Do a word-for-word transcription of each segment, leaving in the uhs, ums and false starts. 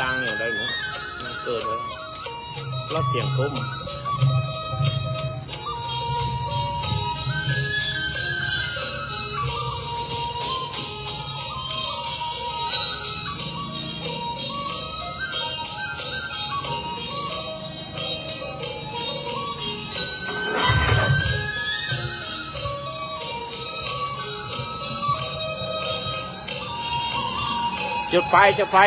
ดังอย่างไรหมูมันเกิดเลยแล้วเสียงทุ่ม จุดไฟ จุดไฟ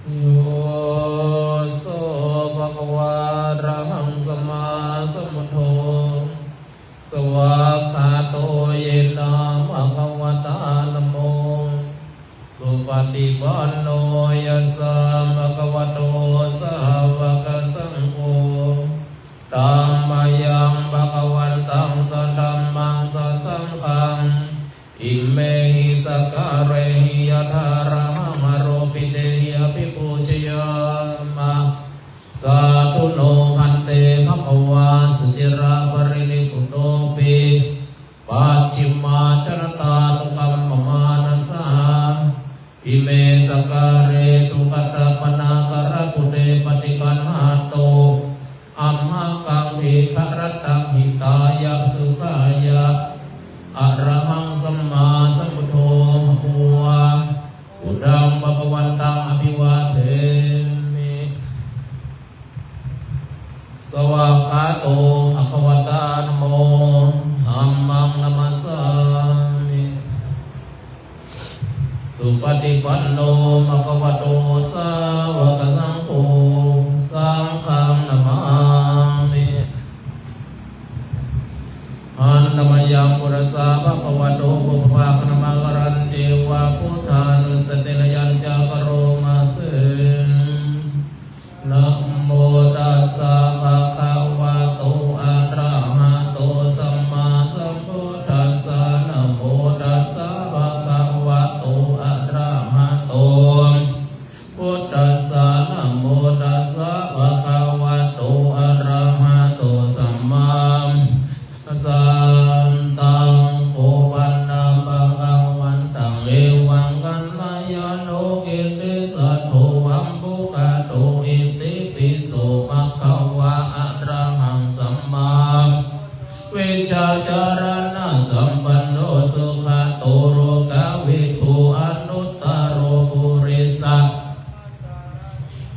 Yo so bhagavā arahaṃ sammāsambuddho, svākkhāto yena bhagavatā, namo supaṭipanno yassa bhagavato sāvakasaṅgho, tammayaṃ bhagavantaṃ sadhammaṃ sasaṅghaṃ, imehi sakkārehi yathārahaṃ āropitehi abhipūjayāma. Sādhu no bhante bhagavā suciraparinibbutopi pacchimājanatānukammamanasā ime sakkāre tukaṭṭhapanākārabhūte paṭiggaṇhātu amhākaṃ dīgharattaṃ hitāya sukhāya. Arahaṃ sammāsambuddho bhagavā, buddhaṃ bhagavantaṃ abhivādemi. Svākkhāto bhagavatā, namo dhammaṃ namassāmi. Supaṭipanno bhagavato sāvakasaṅgho, saṅghaṃ namāmi. Handa mayaṃ buddhassa bhagavato pubbabhāganamakārañceva buddhānussatinayañca karoma se. Namo tassa bhagavato arahato sammāsambuddhassa. Namo tassa bhagavato arahato buddhassa. Namo tassa bhagavato arahato sammā santaṃ kopanna bhagavantaṃ evaṃ kalyāṇo kittisaddo abbhuggato itipi so bhagavā arahaṃ sammā vijjācaraṇasampanno sugato lokavidū anuttaro purisa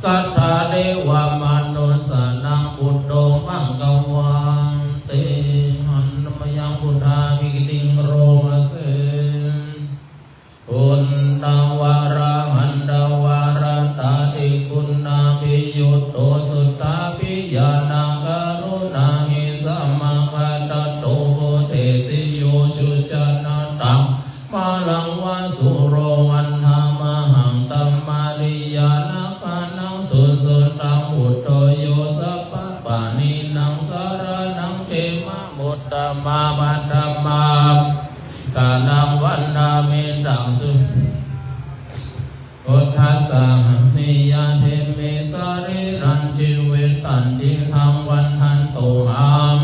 satthā devamanussānaṃ buddho bhagavanti. Handa mayaṃ buddhābhigītiṃ karoma se. Buddhaṃ varahaṃ tvaṃ varatādiguṇābhiyutto suddhābhiñāṇakaruṇāhi Suttaṃ. Buddho yo sabbapāṇīnaṃ saraṇaṃ khemamuttamaṃ, paṭhamābhidhānaṃ vandāmi taṃ su. Buddhassāhāmi yānīdha me sarīrañjīvitañcidaṃ, vandāmānenayambudhaṃ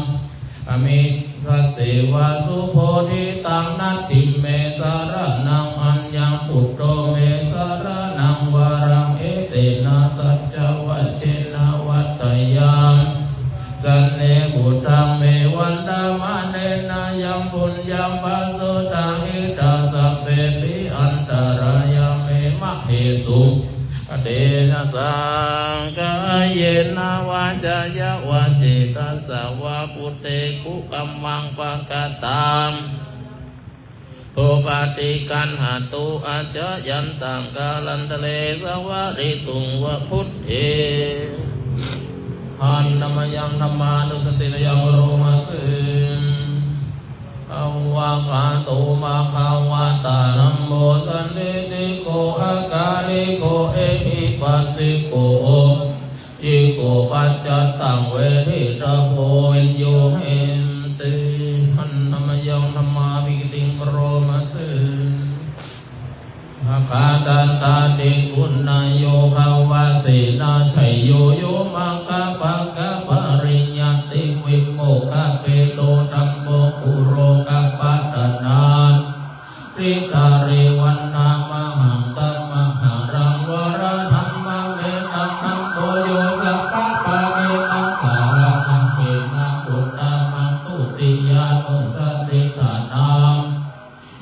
amiddhaseva subodhitaṃ. Natthi me saraṇaṃ aññaṃ, buddho me saraṇaṃ varaṃ, etena saccavajjena vaḍḍheyyaṃ. Sāsane buddhaṃ me vandāmānena yaṃ puññaṃ pasutaṃ, idha sabbepi antarāyā me māhesuṃ. Etena saccavajjena, kāyena vācāya va cetasā vā, buddhe kukammaṃ pakataṃ, paṭiggaṇhatu accayantaṃ, kālantare saṃvarituṃ va buddhe. Handa mayaṃ dhammānussatinayaṃ brahmase. Svākkhāto bhagavatā dhammo sandiṭṭhiko akāliko ehipassiko opanayiko paccattaṃ veditabbo viññūhīti. Handa mayaṃ dhammābhigītiṃ brahmase. Bhagadattatiguṇayogavasena seyyo yo maggapākapariyattivimokkhabhedo dhammo kulokapatanā ridhāri vandhāmahaṃ tamaharaṃ varadhammametaṃ. Dhammo yo sabbapāṇīnaṃ saraṇaṃ khemamuttamaṃ, dutiyānussatiṭṭhānaṃ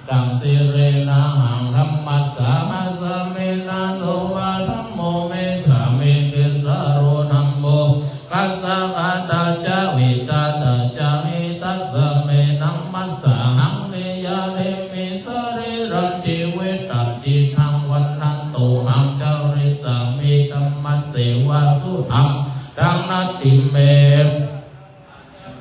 taṃ sīlenahaṃ dhammassāvakasmena so va dhammo me sāmikissaro dhammo kassapattā ca vittattā ca hitassa me dhammassāhaṃ niyyādemi sarīrañjīvitañcidaṃ, vandantohaṃ carissāmi dhammasseva sudhammaṃ. Natthi me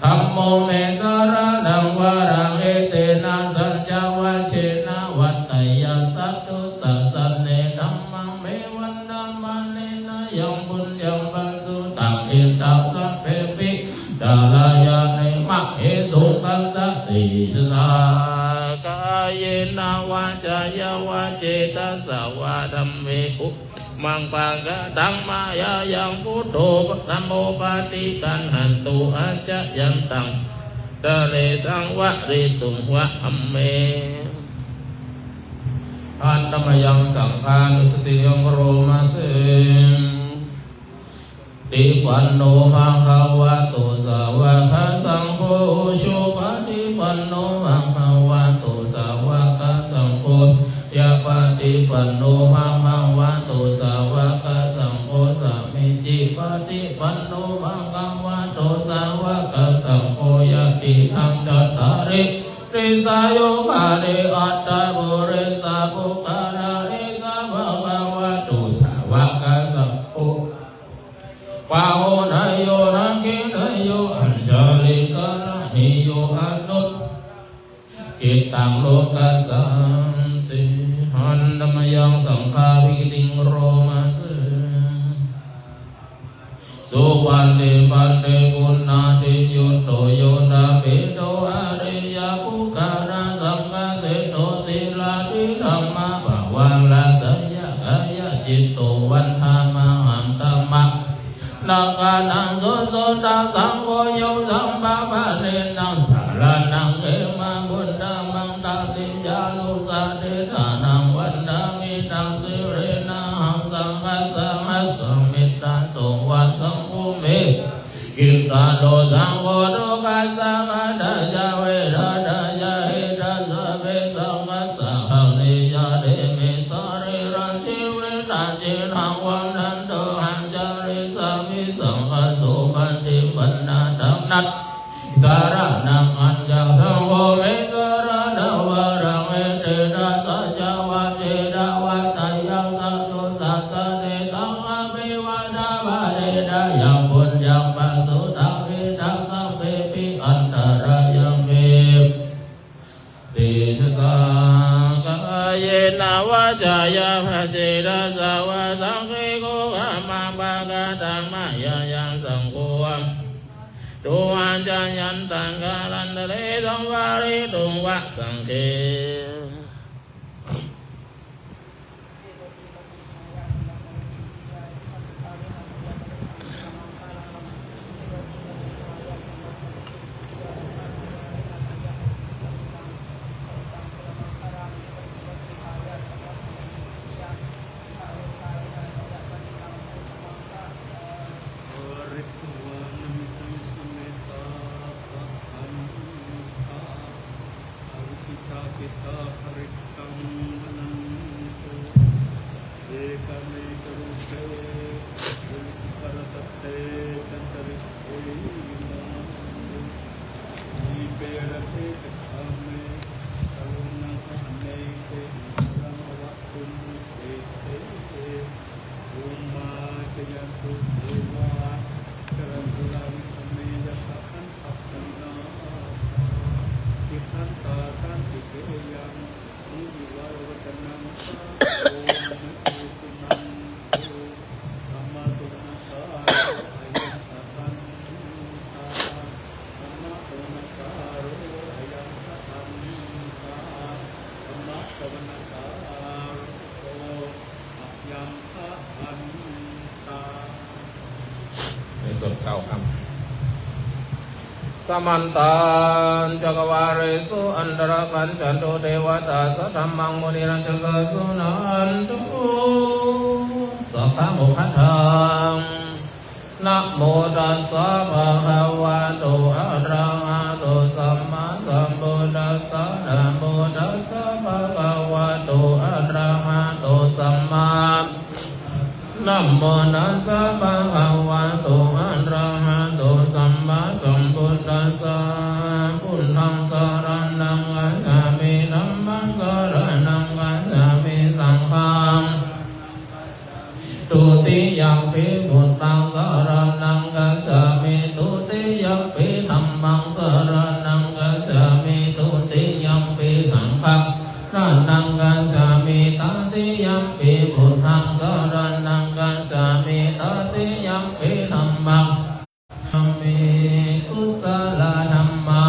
dhammo me saraṇaṃ varaṃ, etena saccavajjena vaḍḍheyyaṃ satthu sāsane. Dhammaṃ me vandāmānena yaṃ puññaṃ pasutaṃ, idha sabbepi antarāyā me māhesuṃ. Tassa tejasā kāyena vācāya va cetasā vā dhamme kukammaṃ pakataṃ mayā yaṃ, buddho dhammo paṭiggaṇhatu accayantaṃ, kālantare saṃvarituṃ va dhamme. Handa mayaṃ saṅghānussatinayaṃ brahmase. Supaṭipanno bhagavato sāvakasaṅgho, ujupaṭipanno bhagavato sāvakasaṅgho, ñāyapaṭipanno bhagavato sāvakasaṅgho, sāmīcipaṭipanno bhagavato sāvakasaṅgho, yadidaṃ cattāri purisayugāni aṭṭha purisapuggalā, esa bhagavato sāvakasaṅgho, āhuneyyo pāhuneyyo dakkhiṇeyyo añjalikaraṇīyo, anuttaraṃ puññakkhettaṃ lokassāti. Handa mayaṃ saṅghābhigītiṃ brahmase. Supaṭipattiguṇādiyutto yoṭṭhabbidho ariyapuggalasaṅghaseṭṭho, sīlādidhammapavarāsayakāyacitto, vandāmahaṃ tamappamāṇaṃ. Susuddhasaṅgho yo sabbapāṇīnaṃ saraṇaṃ khemamuttamaṃ, tatiyānussatiṭṭhānaṃ vandāmi taṃ sirenahaṃ. Saṅghassāhasmi dāso va saṅgho me sāmikissaro, saṅgho dukkhassa ghātā ca vedanatāya hitassa me. Saṅghassāhaṃ niyyādemi sarīrañjīvitañcidaṃ, vandantohaṃ carissāmi saṅghaṃ. Supaṭipannā dhammaṃ saraṇaṃ aññaṃ, saṅgho me saraṇaṃ varaṃ, etena saccavajjena vaḍḍheyyaṃ satthu sāsane. Saṅghaṃ me vandāmānena yaṃ puññaṃ pasutaṃ, idha sabbepi antarāyā me tejasā kāyena vācāya va cetasā vā, saṅghe kukammaṃ Sāmaṃ bhagaṃ dhammaṃ yaṃ yaṃ saṅgho, duvañjayantaṃ kālantare saṃvarituṃ va saṅghe. Pharitvāna middhaṃ sametā bhaddantā, avikkhittā cittā parittaṃ bhaṇantu, ekamekarūpe sīse paṭhavipokkhare cantalikkhe vimāne, dīpe raṭṭhe ca gāme taruvanagahane gehavatthumhi khette, bhummā cāyantu devā jalathalavisame yakkhagandhabbanāgā, tiṭṭhantā santike yaṃ munivaravacanaṃ sādhavo me suṇantu. Dhammassavanakālo ayambhadantā. Dhammassavanakālo ayambhadantā. Dhammassavanakālo ayambhadantā. ในส่วนเก้าครับ Samantā cakkavāḷesu atrāgacchantu devatā, saddhammaṃ munirājassa suṇantu saggamokkhadaṃ. Namo tassa bhagavato arahato sammāsambuddhassa. Namo tassa bhagavato arahato sammā Namo tassa bhagavato arahato sammāsambuddhassa. Buddhaṃ saraṇaṃ gacchāmi. Dhammaṃ saraṇaṃ gacchāmi. Saṅghaṃ. Dutiyampi buddhaṃ saraṇaṃ gacchāmi. Dutiyampi dhammaṃ saraṇaṃ gacchāmi. Dutiyampi saṅghaṃ saraṇaṃ gacchāmi. Tatiyampi buddhaṃ saraṇaṃ gacchāmi. Tatiyampi dhammaṃ gacchāmi. Kusalā dhammā.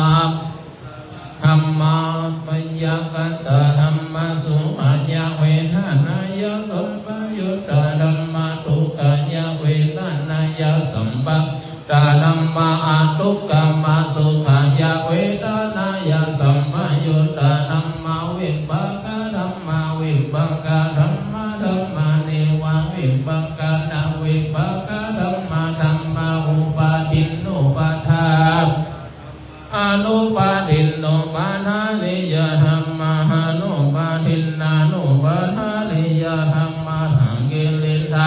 Dhammā. Byākatā dhammā. Sukhāya vedanāya sampayuttā dhammā. Dukkhāya vedanāya sampayuttā dhammā. Adukkhamasukhāya vedanāya sampayuttā dhammā. Vipākā dhammā. Vipākā dhammaṃ dhammaṃ neva vipākanavipākā dhammaṃ dhammaṃ. Upādinnupādā anupādinnupādāniyā dhammā. Anupādinnānupādāniyā dhammā. Saṅkiliṭṭhā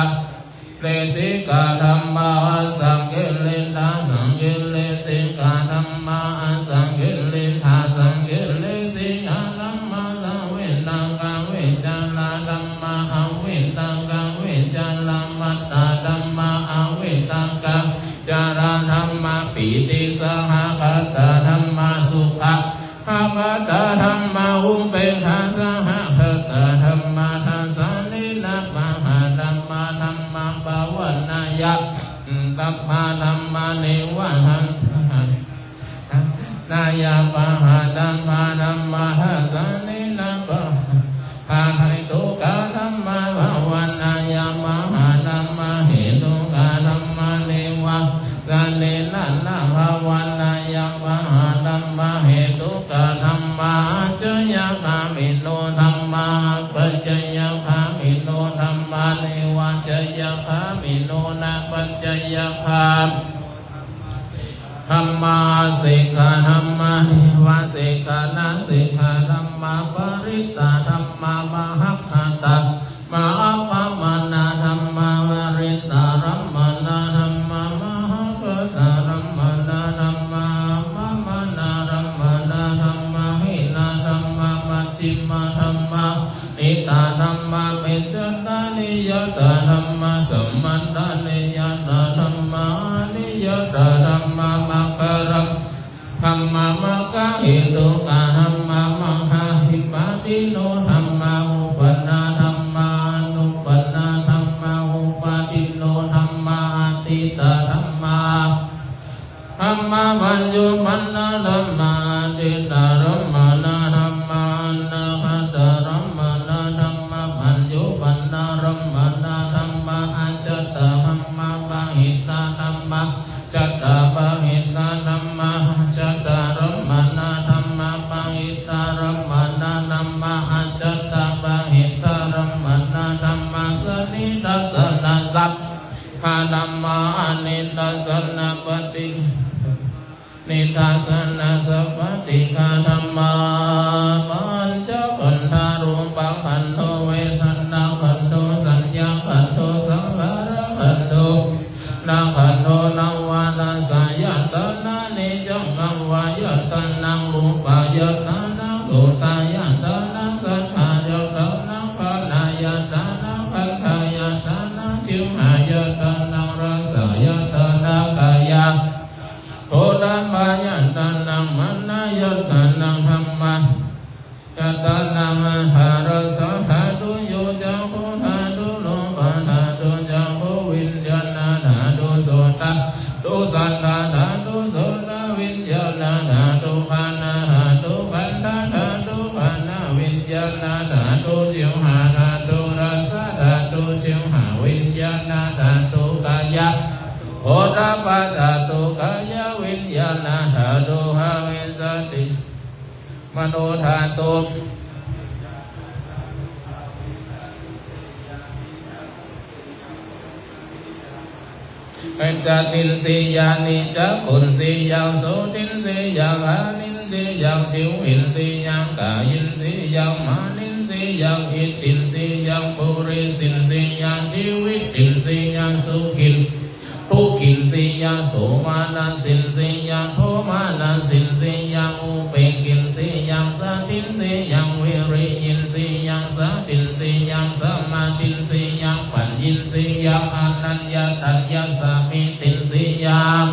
saṅkiliṭṭhikā dhammā. Asaṅkiliṭṭhikā dhammā. Asaṅkiliṭṭhāsaṅkiliṭṭhikā dhammā. Avitakkā avicārā dhammā. Avitakkāvicāramattā dhammā. Avitakkāvicārā dhammā. Pītisahagatā dhammā. Sukhasahag gatā dhammā. Upekkhāsahagatā dhammā. Dassanattapahā dhammā. Dhammaṃ bhāvanāya dhammā. Dhammaṃ dhammaṃ neva dassanattapahā dhammā. Dhammaṃ bhāvanāya pahā dhammā. Dassanattapahā hetukā dhammā. Bhāvanāya pahā dhammā. Hetukā dhammā neva dassanattapahā bhāvanāya pahā dhammā. Hetukā dhammā. Ācayagāmino dhammā. Āpacayagāmino dhammā. Nevaācayagāmino nāpacayagāmino dhammā. Asekkhā dhammā. Nevasekkhā nāsekkhā dhammā. Parittā dhammā. Mahaggatā dhammā. Appamāṇā dhammā. Aparimāṇā dhammā. Mahaggataraṃ maṇā dhammā. Appamāṇaraṃ maṇā dhammā. Hīnā dhammā. Majjhimā dhammā. Paṇītā dhammā. Micchattaniyatā dhammā. Sammattaniyatā dhammā. Aniyatā dhammā. Maggappaṭinā dhammā. Maggahetukā dhammā. Maggādhipatino dhammā. Uppannā dhammā. Anuppannā dhammā. Uppādino dhammā, majjhapaṭṭhānaṃ dhammā, atītārammaṇā dhammā, anāgatārammaṇā dhammā, paccuppannārammaṇā dhammā, ajjhattā dhammā, bahiddhā dhammā, ajjhattabahiddhā dhammā, ajjhattārammaṇā dhammā, bahiddhārammaṇā dhammā, ajjhattabahiddhārammaṇā dhammā, sanidassanā saṅkhā dhammā, anidassanā paṭi nidassanā sappaṭighā dhammā. Pañcakkhandhā, rūpakkhandho, vedanākkhandho, saññākkhandho, saṅkhārakkhandho, vijñāṇakkhandho, navadasāyatanāni cakkavāyatanaṃ, rūpāyatanaṃ, sotāyatanaṃ, saddāyatanaṃ, ghānāyatanaṃ, gandhāyatanaṃ, jivhāyatanaṃ, rasāyatanā, kāyā poṭṭhabbāyatanaṃ, manāyatanaṃ, dhammāyatanaṃ, āhārassa dhātu, yo cakkhuṃ dhātu, rūpadhātu, cakkhuviññāṇadhātu, sotadhātu, saddadhātu, sotaviññāṇadhātu, ghānadhātu, gandhadhātu, ghānaviññāṇadhātu, jivhādhātu, rassadhātu, jivhāviññāṇadhātu, kāyā poṭṭhabbadhātu, kāyaviññāṇadhātu, bhavissati manodhātu. Pañcaindriyāni, cakkhuindriyaṃ, sotīndriyaṃ, ghānīndriyaṃ, jivhīndriyaṃ, kāyīndriyaṃ, manīndriyaṃ, ittindriyaṃ, purisindriyaṃ, jīvitindriyaṃ, sukhindriyaṃ, dukkindriyaṃ, somanassindriyaṃ, domanasindriyaṃ, upekkhiindriyaṃ, saddindriyaṃ, viriyindriyaṃ, satindriyaṃ, samādhindriyaṃ, paññindriyaṃ, anantaññāsamittindriyaṃ,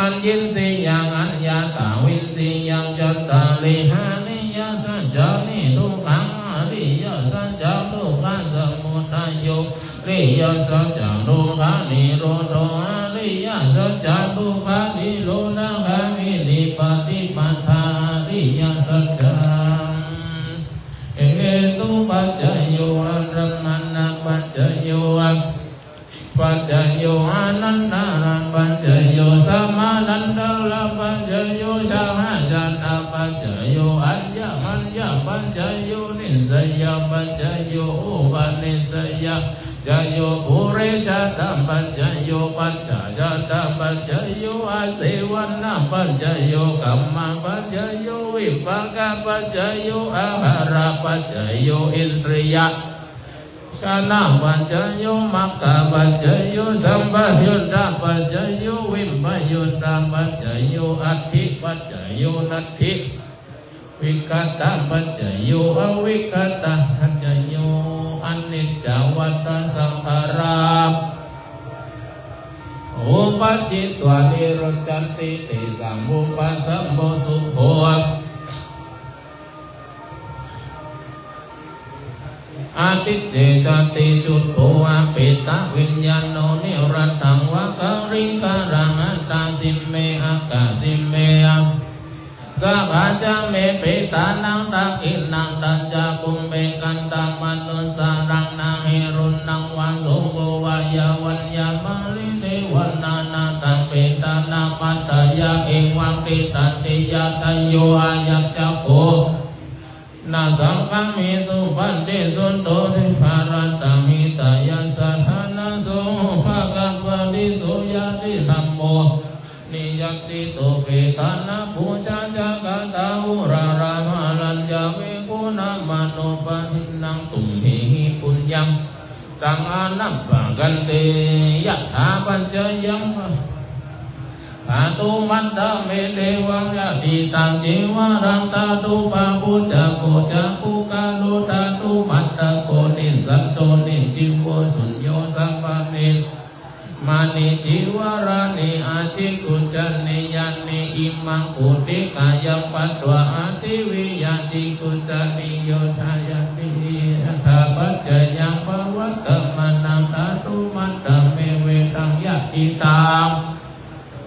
aññindriyaṃ, aññātavidriyaṃ, cattāri ariyasacchāni. Dukkhaṃ ariyasaccaṃ, dukkhasamudayo ariyasaccaṃ, dukkhanirodho ariyasaccaṃ, dukkhanirodhagāminī paṭipadā ariyasaccaṃ. Hetupaccayo, ārammaṇapaccayo, paccayo, anantarapaccayo, samanantarapaccayo, sahajātapaccayo, aññamaññapaccayo, nissayapaccayo, upanissayapaccayo, purejātapaccayo, pacchājātapaccayo, āsevanapaccayo, kammapaccayo, vipākapaccayo, āhārapaccayo, indriya jhānapaccayo, maggapaccayo, sampayuttapaccayo, vippayuttapaccayo, atthipaccayo, natthivāgatapaccayo, avigatapaccayo. Aniccā vata saṅkhārā, uppajjitvā nirujjhanti, tesaṃ vūpasamo sukho. Aticce jāti, chuddho vā petāviññāṇo, niratthaṃ vā kaliṅgaraṃ, attāsi me akāsi me, amhāsi ca me. Petānaṃ dakkhiṇaṃ pañcaguṃ petānamanusaraṃ, na hi ruṇṇaṃ vā soko vā, yā vaññā paridevanā, na taṃ petānaṃ atthāya, evaṃ tiṭṭhanti ñātayo. Ayañca kho na saṅghamhi supatiṭṭhito, dvādasānisaṃsā dānā, so upakappati, so ñātidhammo niyaṭṭhito. Petāna pūjā ca katā uḷārā, baḷāni ca bhikkhūnamanuppadinnaṃ, tumhehi puññaṃ taṃ anappakanti. Yathā paccayaṃ dhātumattamedhevaṃ, yadidaṃ cīvaraṃ dhātu, pāpū ca ko ca puggalo, dhātumattako nissatto nijjīvo, suñño sappāni imāni cīvarāni ajigucchanīyāni. Imaṃ gutiṭṭhāya patvā atthi viya jigucchanīyo jāyati. Yathā paccayaṃ pavatthamānaṃ dhātumattamevetaṃ, yadidaṃ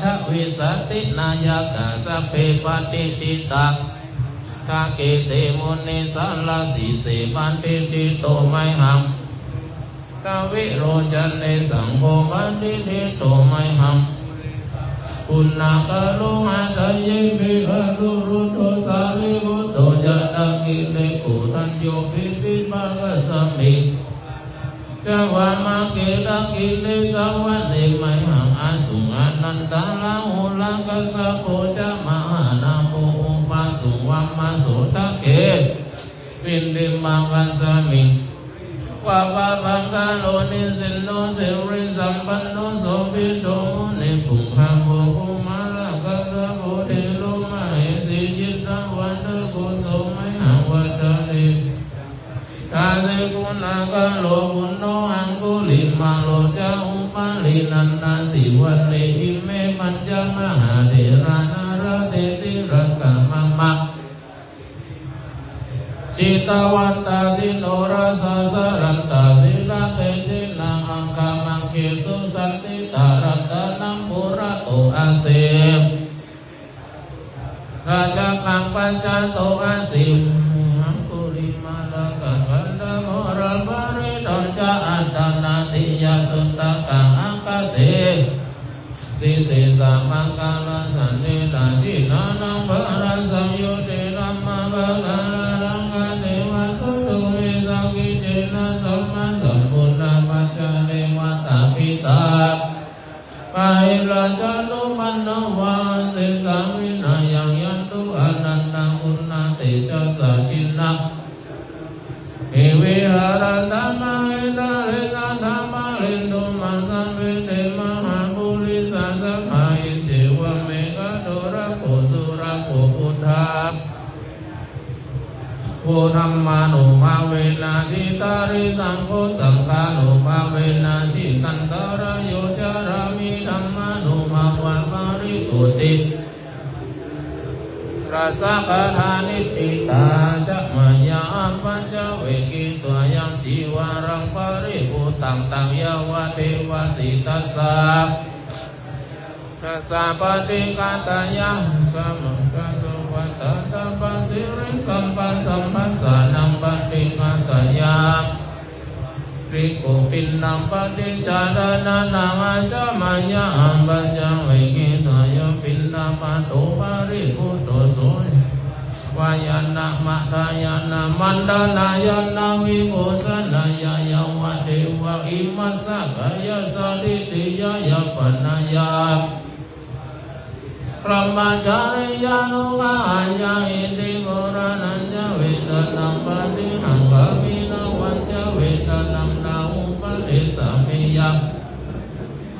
aṭṭhavīsati nāyakā sabbe patiṭṭhitā. Matthake te munissarā sīse patiṭṭhito mayhaṃ. Dvilocane saṅgho patiṭṭhito mayhaṃ. Guṇākaro hadaye me anuruddho sārīputto ca dakkhiṇe koṇḍañño piṭṭhibhāgasmiṃ. Ca vāmake dakkhiṇe savane mayhaṃ āsuṃ ānandarāhulā kassapo ca mahānāmo ubhāsuṃ vāmasotake piṭṭhibhāgasmiṃ. Pāpūjako nisinno sirisampanno sobhito munipuṅgavo. Kumārakassapo thero mahesī cittavādako so mayhaṃ vadane. Dasettha guṇākaro puṇṇo aṅgulimālo ca upālī nandasīvalī. Ime pañca mahātherā nalāṭe tilakā mama. Jitavantā jinorasā jalantā jinateja aṅgamaṅgesu saṇṭhitā. Ratanaṃ purato āsi, dhajaggaṃ pacchato āsi, aṅgulimālakaṃ khandhamoraparittañca āṭānāṭiyasuttakaṃ ākāse sīse samākārasānena. Jinā nānābhārasaṃyuttā nānābharakaraṃ aṭṭhaṃsu me saṅghe. Tena sabbasambodhapañca me vata piṭṭhibhāgasmiṃ. Bāhirajjhattupaddavā asesā vinayaṃ yantu anantaguṇatejasā. Jina viharantaṃ mahītale sadā pālentu maṃ sabbe te mahāpurisāsabhā. Iccevamanto rakkho surakkho buddhā- -nubhāvena jitārisaṅgho saṅghānubhāvena jitantarāyo carāmi dhammānubhāvaparibhūtiṃ. Rājaguṇā niṭṭhitā ca mayā apaccavekkhitvā yaṃ cīvaraṃ paribhuttaṃ taṃ yāvadeva sītassa dassa paṭighātāya, samaṅgalassāvakātaṃ paṭighātāya, sīrisampannaṃ paṭighātāya, bhikkhupinnaṃ paṭicchādanatthaṃ icchāmāya apaccavekkhitvā yaṃ piṇḍapāto paribhutto so vāyāna madāyāna maṇḍanāya nābhibhūsanāya yāvadeva imassa kāyassa ṭhitiyā yāpanāya brahmacariyānuggahāya. Iti purāṇañca vedanaṃ paṭihaṅkhāmi navañca vedanaṃ na uppādessāmi yā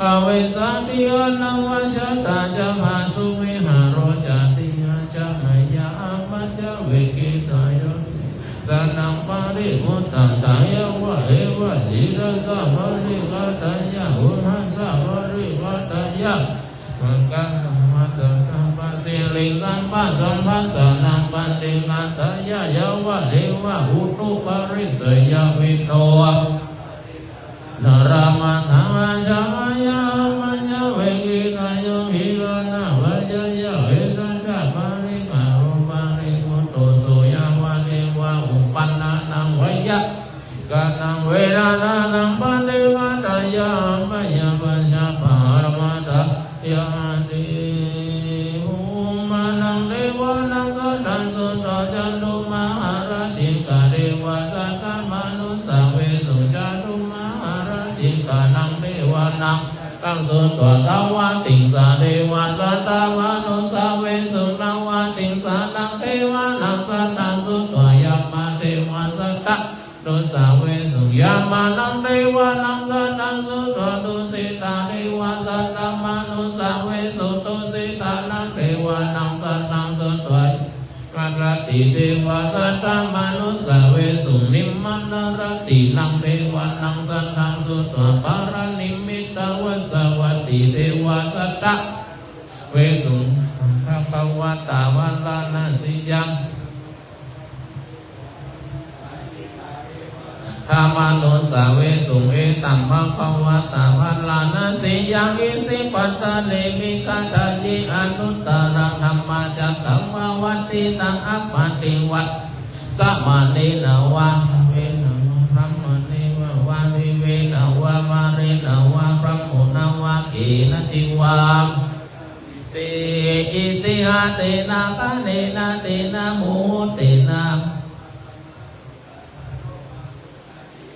bhavissati anavajjatā ca phāsuvihāro ca ṭhitiyā ca mayā apaccavekkhitvā yaṃ sīsānaṃ paribhuttaṃ taṃ yāvadeva sītassa paṭighātāya uṇhassa paṭighātāya maṅ sabbasambasanaṃ paṭighātāya yāvadeva utuparissayavidho nānattavaṇṇaṃ ācāvayā āmantaṃ vekitāyo gilānaṃ vajāya vesajja parivaruparimutto so yāvadeva uppannānaṃ vayā kānaṃ vedanaṃ paṭighātāya abyāpajjhaparamataṃ yāti. Bhummānaṃ devānaṃ saddaṃ sutvā cātummahārājikā devā saddamanussāvesuṃ. Cātummahārājikānaṃ devānaṃ saddaṃ sutvā tāvatiṃsā devā saddamanussāvesuṃ. Tāvatiṃsānaṃ devānaṃ saddaṃ sutvā yāmā devā sadda manussāvesuṃ. Yāmānaṃ devānaṃ saddaṃ sutvā tusitā devā saddamanussāvesuṃ. Tusitānaṃ devānaṃ saddaṃ sutvā nimmānaratī devā saddamanussāvesuṃ. Nimmānaratīnaṃ devānaṃ saddaṃ sutvā paranimmitavasavattī devā sadda vesuṃ. Bhagavatā Bārāṇasiyaṃ saddamanussāvesuṃ. Etaṃ bhagavatā Bārāṇasiyaṃ isipatane migadāye anuttaraṃ dhammacakkaṃ pavattitaṃ appaṭivattisaṃ samaṇena vā brāhmaṇena vā brāhmaṇena vā devena vā mārena vā brahmunā vā kenaci vā iti. Itiha tena khaṇena tena muhuttena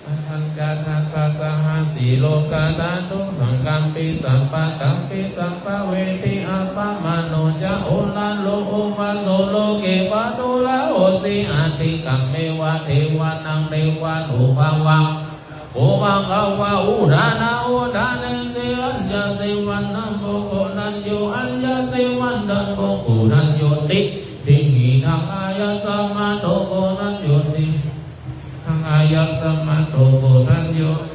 aṭṭhacattāḷīsasahassī lokadhātu saṅkampi sampakampi sampavedhi. Appamāṇo ca oḷāro obhāso loke pāturahosi atikkammeva devānaṃ devānubhāvaṃ. Bhagavā udānaṃ udānesi: Aññāsi vannaṃ bho koṇḍañño, aññāsi vannaṃ bho koṇḍaññoti. Tiṇṇaṃ āyasmato koṇḍaññoti, tiṇṇaṃ āyasmato koṇḍaññoti.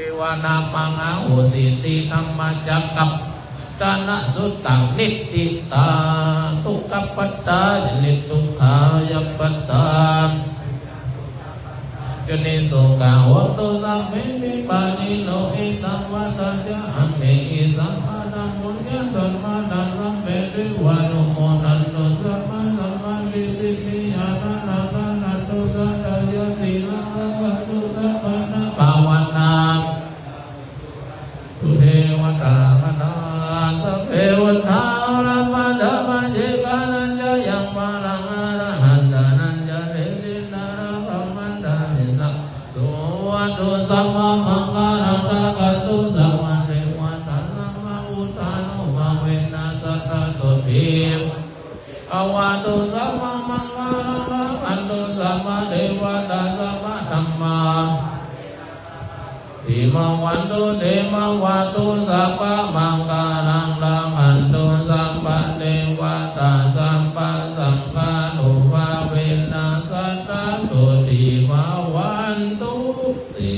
Evaṃ nāmaṃ ahosīti. Dhammacakkappattanasuttaṃ. Niṭṭhitā dukkhapattā ca niddukkhā bhayappattā ca nissokā hontu sabbepi pāṇino. Ettāvatā ca amhehi sambhataṃ puññasampadaṃ sabbe devānumodantu sabbasampattisiddhiyā. Dānaṃ dadantu saddhāya sīlaṃ rakkhantu sabbattha bhāvanābhiratā devatāgatā. Sabbe buddhā balappattā paccekānañca yaṃ balaṃ arahantānañca desetaṃ brahmantā visuddhā hotu sabbaṃ maṅgalaṃ rakkhantu sabbadevatā sabbabuddhānubhāvena sadā sotthī bhavantu sabbaṃ maṅgalaṃ rakkhantu sabbadevatā sabbadhammā bhavantu te bhavantu sabbamaṅgalaṃ rakkhantu sabbadevatā sabbasaṅghānubhāvena sadā sotthī bhavantu te.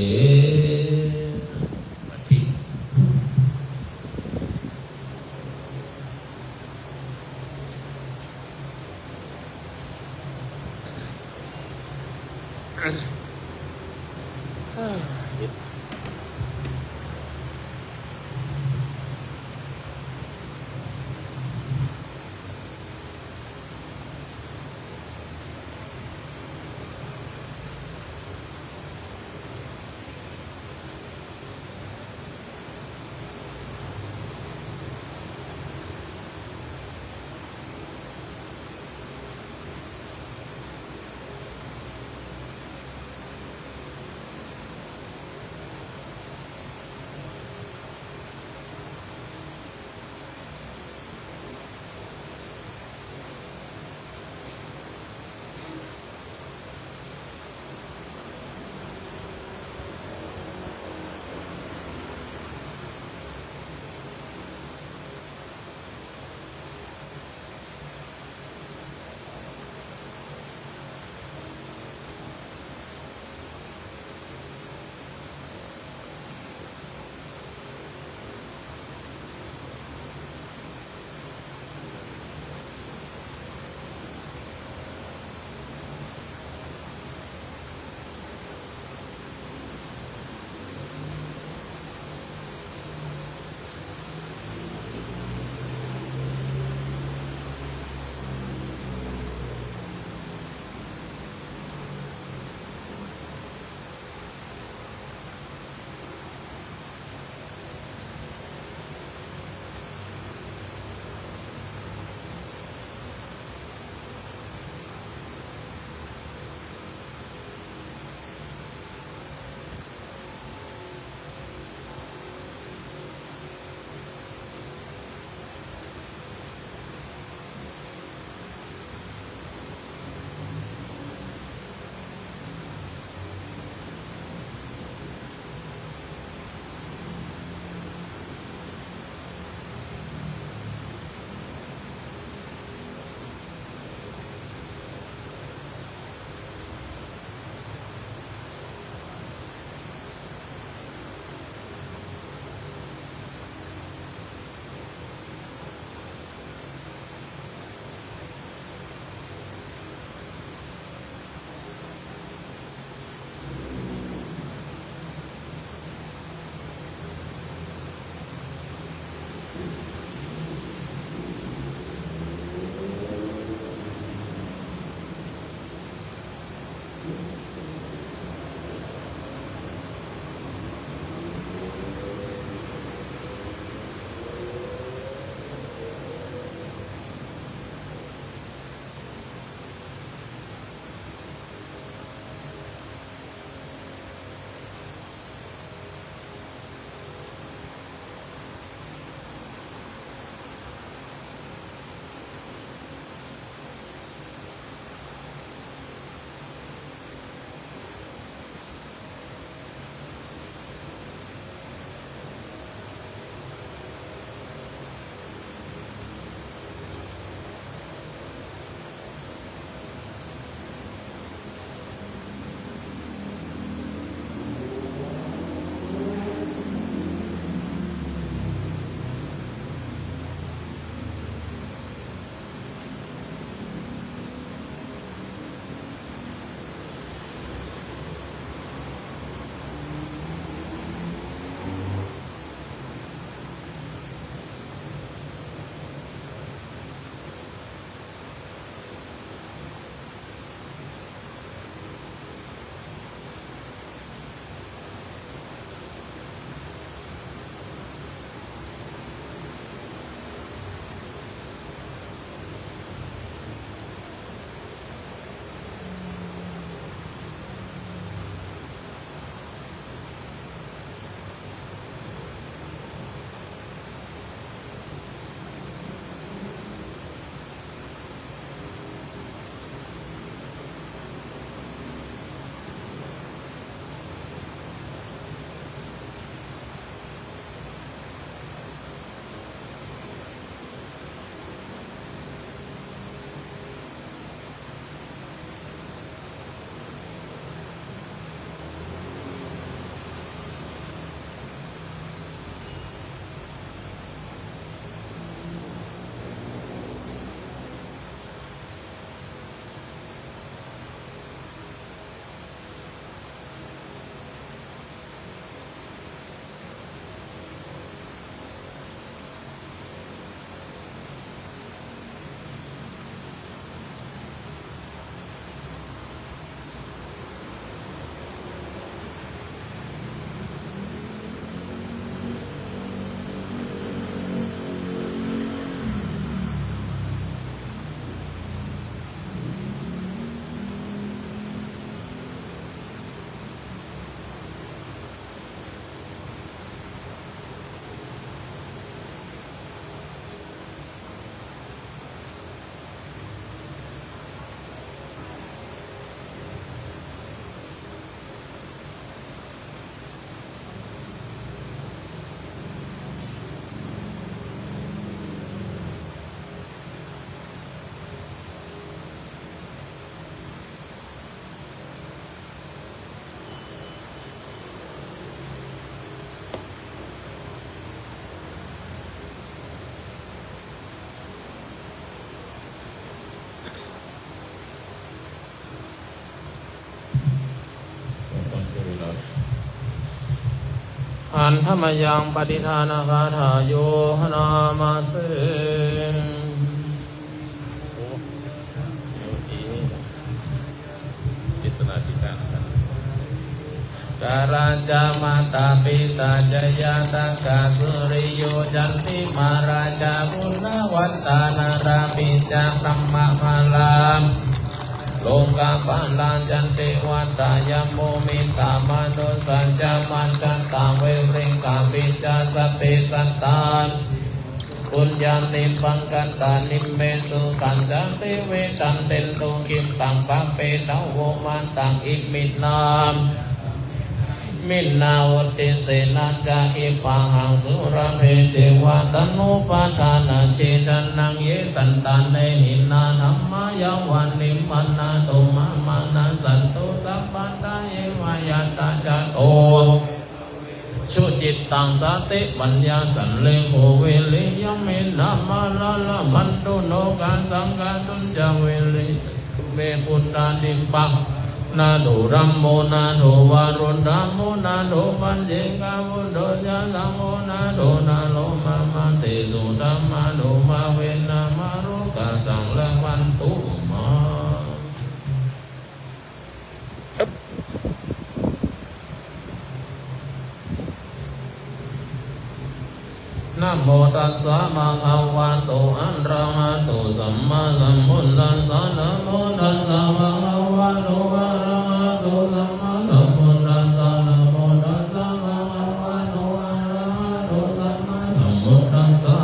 Handa mayaṃ pattidānagāthāyo bhaṇāma se. เทศนาที่เก้านะครับ Jalā ca mātā pitā ca ñātakā suriyo candimā rājā guṇavantā narāpi ca brahmamārā lokapālā ca devatā yamo mittā manussā ca majjhattā verikāpi ca sabbe sattā puññāni pakatāni me sukhañca tividhaṃ dentu khippaṃ pāpetha vo mataṃ. Iminā iminā uddisena ca khippāhaṃ sulabhe ceva taṇhupādānachedanaṃ. Ye santāne hīnā dhammā yāva nibbānato mamaṃ nassantu sabbadā yeva yattha jāto sucittaṃ satipaññā sallekho viriyamhinā mārā labhantu nokāsaṃ kātuñca viriya me buddhādī pālatu nātho dhammo nātho varuttamo nātho paccekabuddho ca saṅgho nāthottaro mamaṃ tesottamānubhāvena mārokāsaṃ labhantu mā. Namo tassa bhagavato arahato sammāsambuddhassa. Namo tassa bhagavato arahato sammāsambuddhassa. Namo tassa bhagavato arahato sammāsambuddhassa.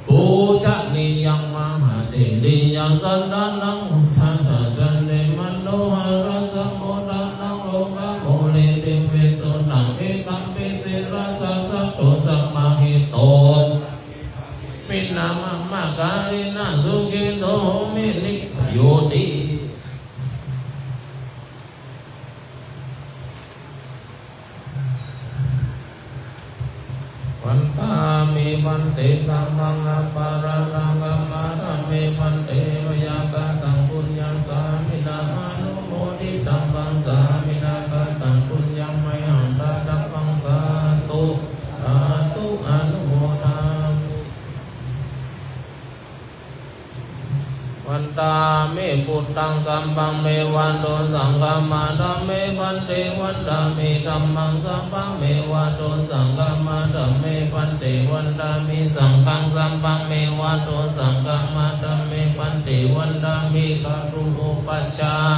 Pūjanīyaṃ mahācetiyaṃ sattānaṃ buddhassa sandhimāno hārassa buddhānaṃ lokapūrīti visuddhaṃ vītampi sirasā saddo samāhito iminā brahmakāyena sukhito homi nibbuti. Vandāmi bhante sabbaṃ aparādhaṃ khamatha me bhante. Mayā kataṃ puññaṃ sāminā anumoditabbaṃ, sāminā kataṃ puññaṃ mayhaṃ dātabbaṃ, sādhu sādhu anumodāmi. Vandāmi buddhaṃ sabbaṃ me vādosaṃ khamatha me bhante. Vandāmi dhammaṃ sabbaṃ me vādosaṃ khamatha me bhante. Vandāmi saṅghaṃ sabbaṃ me vādosaṃ khamatha me bhante. Vandāmi guru upajjhāyā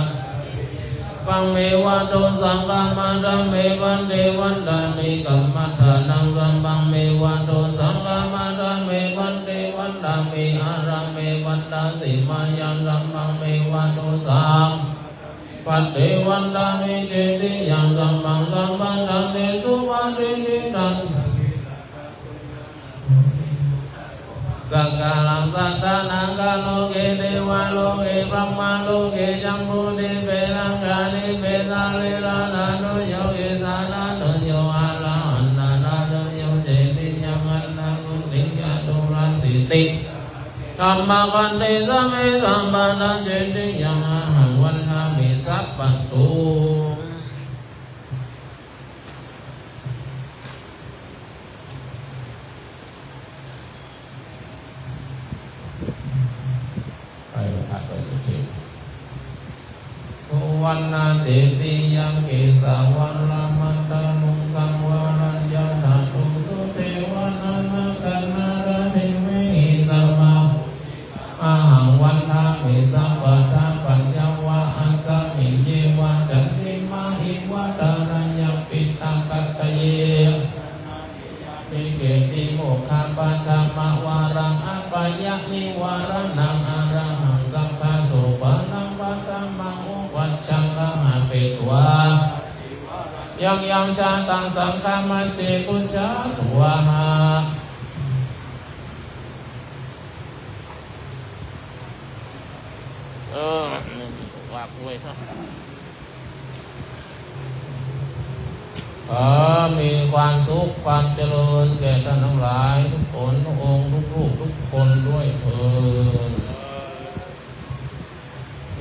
sabbaṃ me vādosaṃ khamatha me bhante. Vandāmi kammaṭṭhānaṃ sabbaṃ me vādosaṃ khamatha me bhante. Vandāmi ārāme vandāsimāyaṃ sabbaṃ me vādosaṃ bhante. Vandāmi cetiyaṃ sabbaṃ sabbattha me supatiṭṭhitaṃ. Sakkāraṃ satthā nāgā loke devā loke brahmā loke jambudīpe saṅghadīpe salīlaṇato yo kesanato yo arahantānato yo cetiyaṃ aṭṭha koṭiṃ caturāsīti dhammakkhandhe sabbe sabbattha cetiyaṃ ahaṃ vandāmi sabbaso. ไปพระไปสุเทพ Suvaṇṇacetiyaṃ kesavaraṃ-makkhaṃ-varaṃ-ca-dhātuṃ sudevaṃ-nāgagaṇḍhāraṃ-devehi-sabbahū ahaṃ vandāmi sabbadā. Pañca vā asmiṃ ye vā candimā iva thanayaṃ piṭakattaye, āsannā te yānike tīṇokkhapaddamavaraṃ abyāpannivāraṇaṃ arahaṃ sabbasopāṇaṃ paṭhamābhū vajjaggahaṃ petvā yaṃ yaṃ jātaṃ saṅghamajjhe pūjā svāhā. เออ ฝากด้วยครับ ขอมีความสุขความเจริญแก่ท่านทั้งหลายทุกคนทุกองค์ทุกรูปทุกคนด้วยเทอญ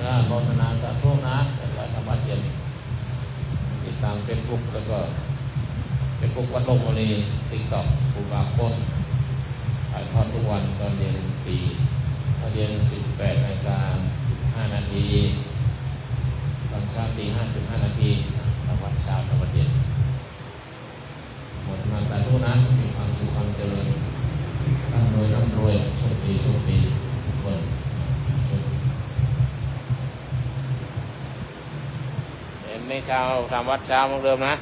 นะ โมทนาสาธุนะ เป็นร้อยธรรมวัตรเย็น ติดตามเฟซบุ๊กแล้วก็เฟซ วัดโลกมณี ติ๊กต็อก ครูบาโพสต์ ถ่ายทอดทุกวันตอนเย็นตี ตอนเย็น สิบแปดนาฬิกาสิบห้านาที ตอนเช้าตีห้าสิบห้านาที ทางวัดเช้า ทางวัดเย็น โมทนาสาธุนะ มีความสุขความเจริญ ร่ำรวย ร่ำรวย โชคดี โชคดี ทุกคน สาธุ เห็นในเช้า ทำวัดเช้าเหมือนเดิมนะ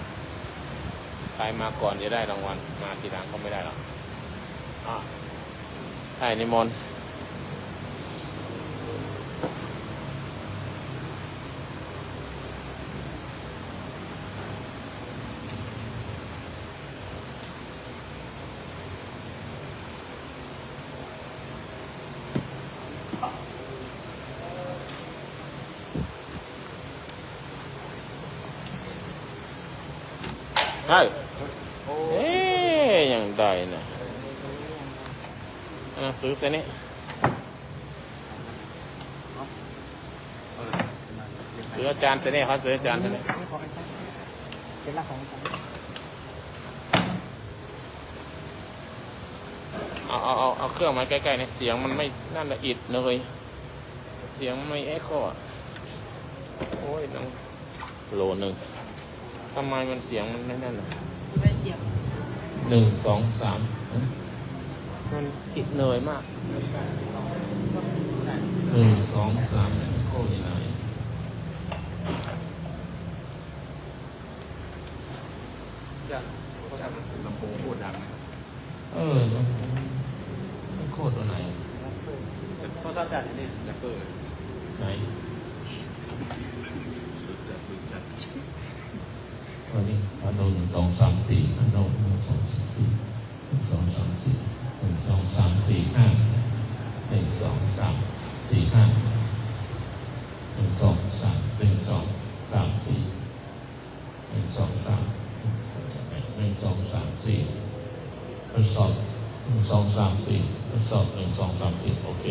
ใครมาก่อนจะได้รางวัล มาทีหลังก็ไม่ได้หรอก อ่ะ ให้นิมนต์ ใช่ เอ๊ย ยังได้นะ หนังสือเส้นนี้ ซื้ออาจารย์เส้นนี้ครับ ซื้ออาจารย์เส้นนี้ นี่ของอาจารย์ เป็นหลักของอาจารย์ เอา เอา เอา เอาเครื่องมาใกล้ๆเนี่ย เสียงมันไม่นั่นละอิดเลย เสียงไม่เอ็กโคอะ โอ้ย น้อง โหลดหนึ่ง ทำไมมันเสียงมันไม่นั่นน่ะ ไม่เสียง หนึ่ง สอง สาม มันอิดเลยมาก หนึ่ง สอง สาม เอ็กโคอยู่ไหน ลำโพงโคตรดังเลย เออ มัน มันโคตรตัวไหน โทรศัพท์ดังนี่ แร็ปเปอร์ ไหน รู้จัก รู้จัก อันนี้ อันโน้น หนึ่ง สอง สาม สี่ อันโน้น หนึ่ง สอง สาม สี่ หนึ่ง สอง สาม สี่ หนึ่ง สอง สาม สี่ ห้า หนึ่ง สอง สาม สี่ ห้า หนึ่ง สอง สาม หนึ่ง สอง สาม สี่ หนึ่ง สอง สาม หนึ่ง สอง สาม สี่ ทดสอบ หนึ่ง สอง สาม สี่ ทดสอบ หนึ่ง สอง สาม สี่ โอเค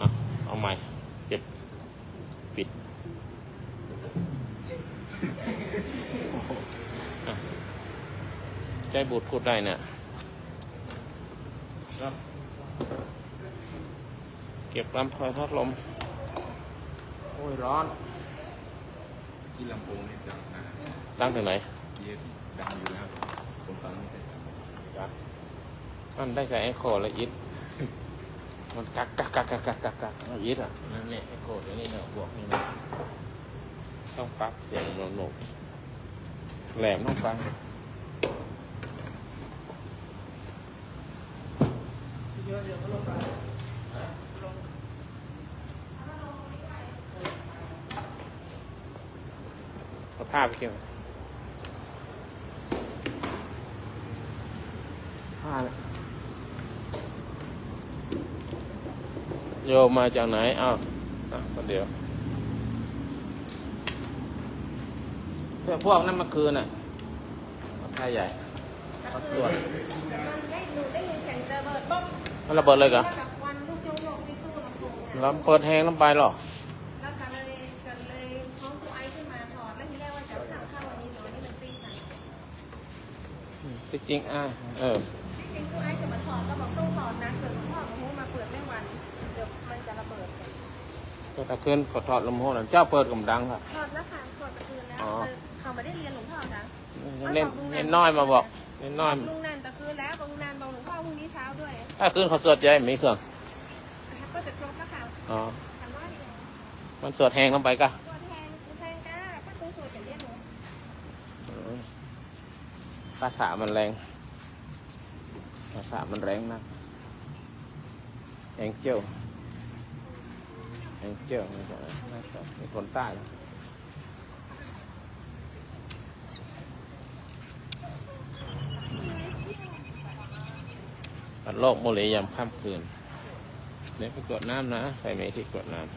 อ่ะ เอาใหม่ เก็บ ปิด อ่ะ ใช้บลูทูธได้เนี่ย ครับ เก็บลำโพงพัดลม โอ้ย ร้อน ที่ลำโพงนี่ดังนะ ดังถึงไหน เยอะ ดังอยู่นะครับ ผมฟังไม่เคยดัง ครับ มันได้ใส่เอ็กโคละอิด มันกักกักกักกักกักกักกักละอิดอ่ะ นั่นเนี่ย เอ็กโคตัวนี้เนี่ย บวกนี่นะ ต้องปรับเสียงโหนกๆ แหลมต้องฟัง เอาผ้าไปเก็บ ผ้าเลย โยมมาจากไหน อ้าว อ่ะ คนเดียว เพื่อนพวกนั้นเมื่อคืนน่ะ ผ้าใหญ่ เขาสวด มันได้ หนูได้ยินเสียงระเบิดบ้อง มันระเบิดเลยเหรอ แล้วกับควันลูกโยกๆ ที่ตู้ลำโพงเนี่ย แล้วเปิดแฮงลำไปเหรอ แล้วก็เลย ก็เลยฮ้องครูไอซ์ขึ้นมาถอด แล้วทีแรกว่าจะสั่งข้าววันนี้ แต่วันนี้มันติดนะ อืม ที่จริง อ่ะ เออ ที่จริงครูไอซ์จะมาถอด ก็บอกต้องถอดนะ เกิดหลวงพ่อมาฮู้มาเปิดไม่วัน เดี๋ยวมันจะระเบิด ก็ตะคืนเขาถอดลำโพงน่ะ เจ้าเปิดกำดังค่ะ ถอดแล้วค่ะ ถอดตะคืนแล้ว อ๋อ เขาไม่ได้เรียนหลวงพ่อค่ะ เน้น เน้นน้อยมาบอก เน้นน้อย ลุงนันตะคืนแล้ว ลุงนันบอกหลวงพ่อพรุ่งนี้เช้าด้วย ถ้าคืนเขาสวดใหญ่มีเครื่อง ก็จะจบแล้วค่ะ อ๋อ คันว่าเดียว มันสวดแฮงลงไปกะ สวดแฮง แฮงจ้า ถ้าครูสวดจะเรียกหนู อืม คาถามันแรง คาถามันแรงนัก แองเจิล แองเจิล นี่คนใต้ วัดโลกมณียามค่ำคืน เดี๋ยวไปกรวดน้ำนะ ใครมีที่กรวดน้ำ